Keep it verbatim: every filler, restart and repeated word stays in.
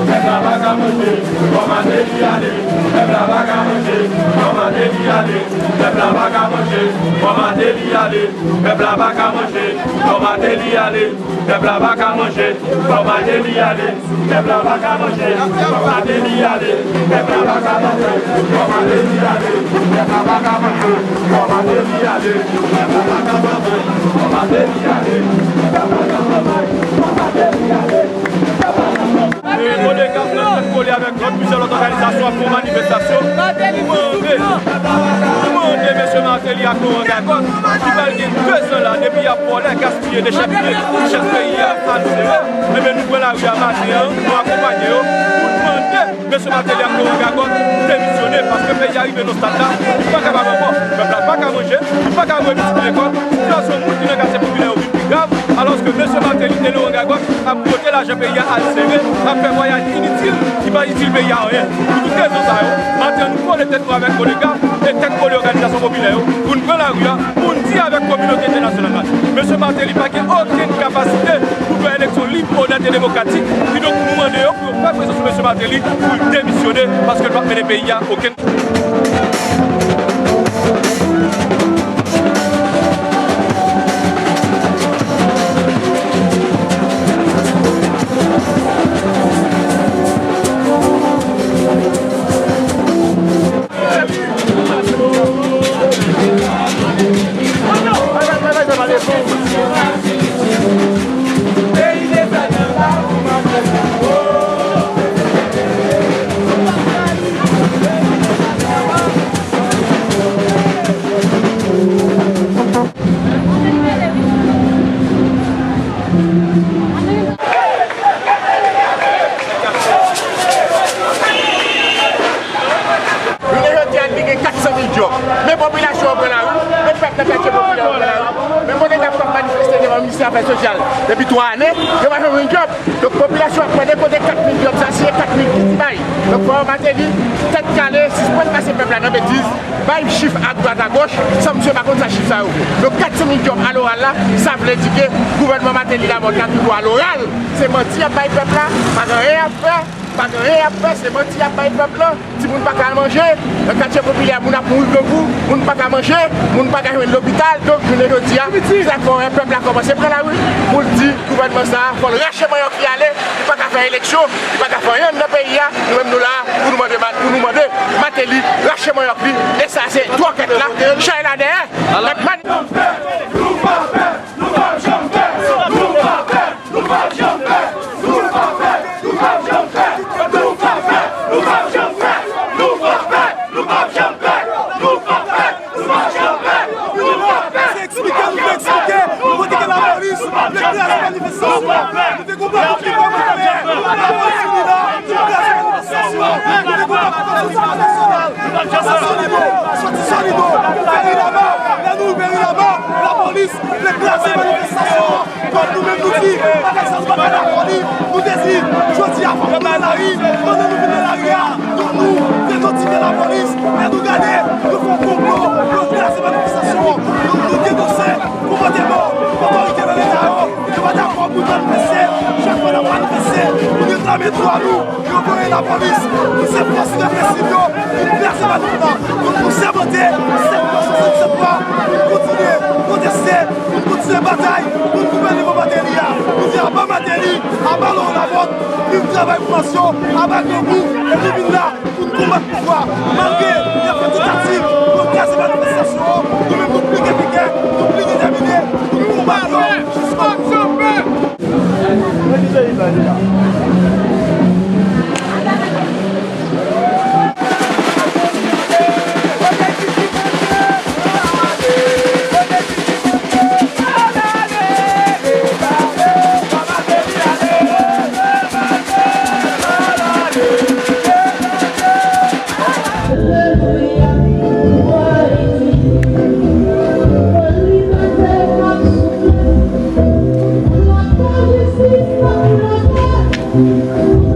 Pèp la pa ka manje, kòman te li ale? Pèp la pa ka manje, kòman te li ale? Pèp la pa ka manje, kòman te li ale? Pèp la pa ka manje, kòman te li ale? Pèp la pa ka manje, kòman te li ale? Pèp la pa ka manje, kòman te li ale? Pèp la pa ka manje, kòman te li ale? Pèp la pa ka manje, kòman te li ale? Pèp la pa ka manje, kòman te li ale? Pèp la pa ka manje, kòman te li ale? E, Kodegaf nan tèt kole avèk lòt, plizyè lòt òganizasyon ap fè yon manifestasyon pou mande, pou mande mesye Martelly ak Laurent Gagòt, ki pral gen de zan la, depi y ap vòlè, gaspiye, dechèpiye richès peyi a, al sere. Ebyen, nou pran lari a maten an, nou akonpanye yo pou n mande mesye Martelly ak Laurent Gagòt demisyone, paske peyi a rive nan stad la, li pa kapab ankò. Pèp la pa ka manje, li pa ka voye pitit lekòl, sitiyasyon moun ki nan katye popilè yo vin pi grav, alòske mesye Martelly e Laurent Gagòt ap bloke lajan peyi a al sere, ap fè vwayaj initil ki pa itil peyi a anyen. Pou tout rezon sa yo, maten an nou kole tèt nou avèk Kodegaf e tèt kole òganizasyon popilè yo pou n pran lari a, pou n di avèk kominote entènasyonal la, mesye Martelly pa gen okenn kapasite pou fè eleksyon lib, onèt e demokratik. Kidonk, nou mande yo pou yo fè presyon sou mesye Martelly pou l demisyone, paske l p ap mennen peyi a okenn Jounen jodi a, li gen kat san mil djòb. Men popilasyon an pran lari, men pèp nan katye popilè yo pran lari. Men Kodegaf k ap manifeste devan ministè afè sosyal depi twa ane, yo pa janm jwenn djòb. Donk, popilasyon ap mande kote kat mil djòb sa, si se kat mil ki ti bay. Donk, fò Martelly, tèt kale, sispann pase pèp la nan betiz, bay chif adwat agoch, san misye pa konn sa chif sa yo vle. Donk, kat san mil djòb aloral la, sa vle di ke gouvènman Martelly Lamothe la toujou aloral. Se manti y ap bay pèp la, pa gen anyen y ap fè, pa gen anyen y ap fè, se manti y ap bay pèp la. Timoun pa ka al manje, nan katye popilè moun ap mouri grangou, moun pa ka manje, moun pa ka jwenn lopital. Donk, jounen jodi a, se sa k fè w wè pèp la kòmanse pran lari pou l di gouvènman sa a, fò l rache manyòk li ale, li pa ka fè eleksyon, li pa ka fè anyen anndan peyi a. Nou menm nou la a pou nou mande, pou nou mande Martelly rache manyòk li, e sa se twòkèt la, chay la dèyè. N ap mani- Nou p ap pè, nou p ap janm pè, nou p ap pè. Se eksplike, nou te eksplike, nou pote ke lapolis vle kraze manifestasyon. Nou te konprann nou te pran manifè. Lapolis vini la, nou kraze manifestasyon. Nou te konprann nou te kraze manifestasyon. Sòti Solino, sòti Solino, Verilama, lè nou Verilama, lapolis vle kraze manifestasyon. Donk nou menm nou di, bagay sa nou pa ka dakò li, nou te di, jodi a fòk nou nan lari, pandan nou vin nan lari a, donk nou dezòtine lapolis, lè nou gade, yo fè yon konplo, yo kraze manifestasyon an. Donk nou denonse konpòteman otorite nan leta yo, yo pa dakò pou n manifeste, chak fwa n ap manifeste, pou n reklame dwa nou, yo voye lapolis, pou se fòs represiv yo, vin kraze manif la. Donk nou sèmante, sèt mwa, swasannsèt mwa, pou n kontinye pwoteste, pou n kontinye batay kont gouvènman Martelly a. Nou di aba Sila.